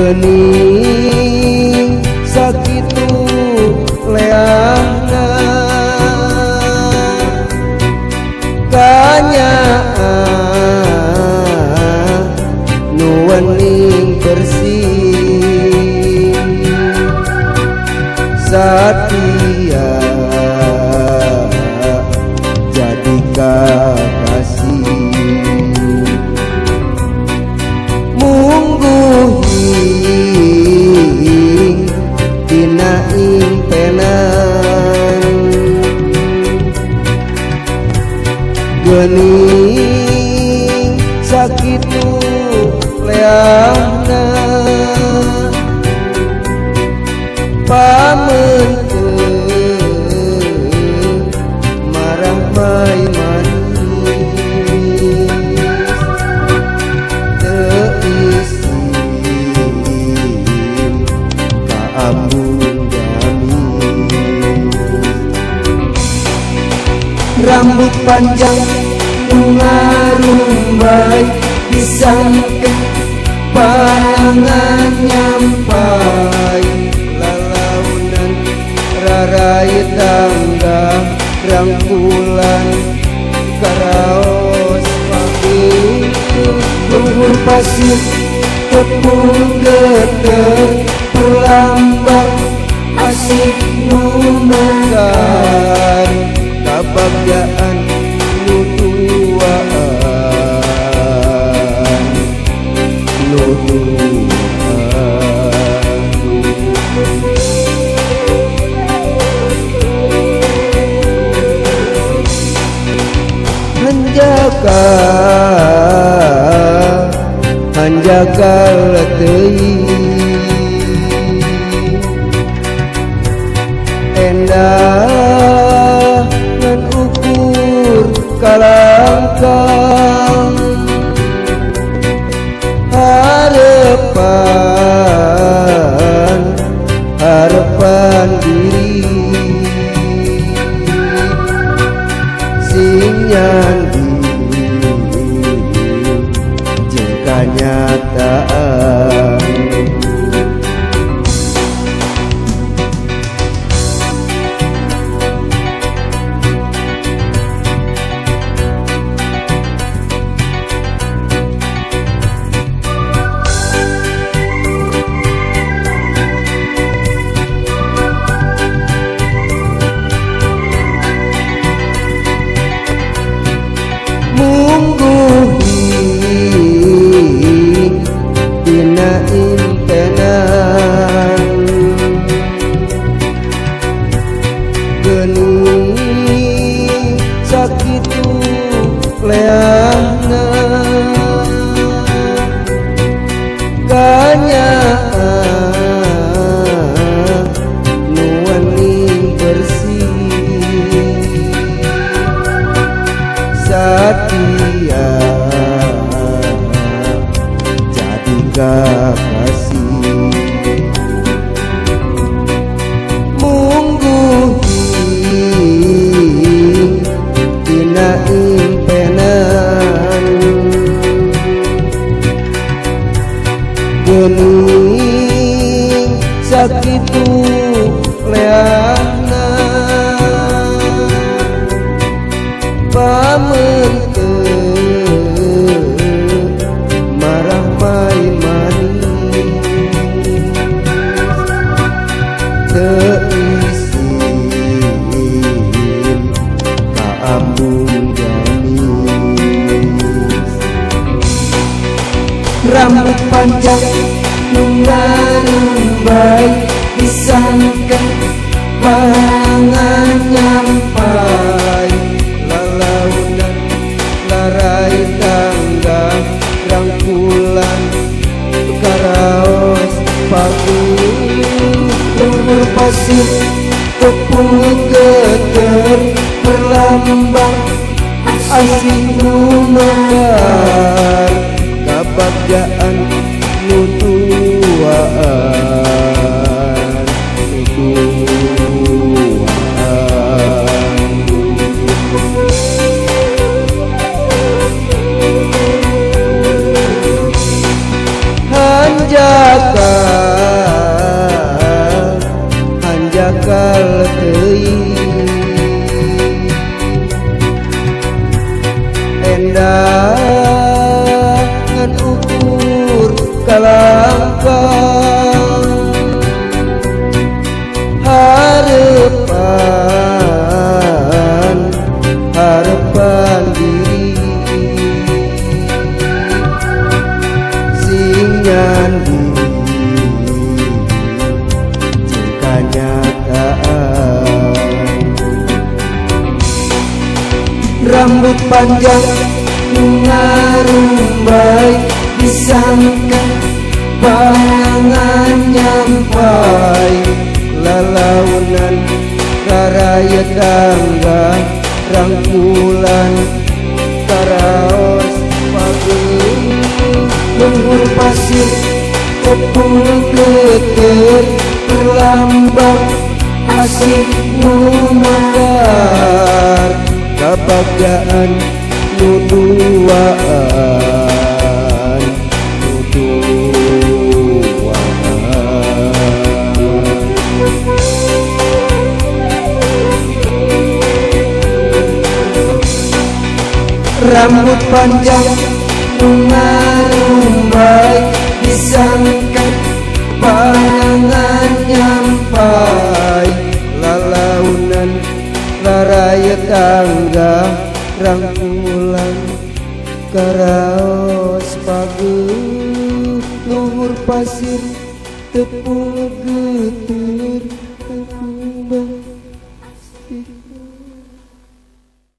Geuning sakitu leahna kanyaah nu wening bersih satia jadi kakasih mungguhing tina impenan geuning sakitu leahna pameunteun marah mai manis teu isin ka ambung gamis rambut panjang ngarumbai disangka panangan nyampai lalaunan rarai tangga rangkulan karaos pagi luhur pasir tepung geter perlambang asik numekar kabagjaan nu tuaan nu tuaan. Hanjaka hanjakal teuing endah ngan ukur kalangkang harapan harapan diri sing nyandi jeung kanyataan. Mungguhing dina impenan geuning sakitu leahna kanyaah nu wening bersih satia jadi kakasih mungguhing dina impenan geuning sakitu leahna pameunteun marah mai manis teu isin ka ambung gamis rambut panjang nu ngarumbai disangka pangan nyampai lalaunan larai tangga rangkulan karaos paku luhur pasir tepung geter perlambang asing numekar kabagjaan nu tuaan nu tuaan. Hanjaka. ngalangkah harapan harapan diri sing nyandi jeung kanyataan. Rambut panjang ngarumbai disangka bayangan nyampai lalaunan karaya tangga rangkulan karaos pagi luhur pasir tepung keter berlambang asik numakar kabagjaan nu duaan nu duaan. Rambut panjang ngarumbai disangka bayangan nyampai lalaunan laraya tangga rangkulan karaos pagi luhur pasir tepung getir.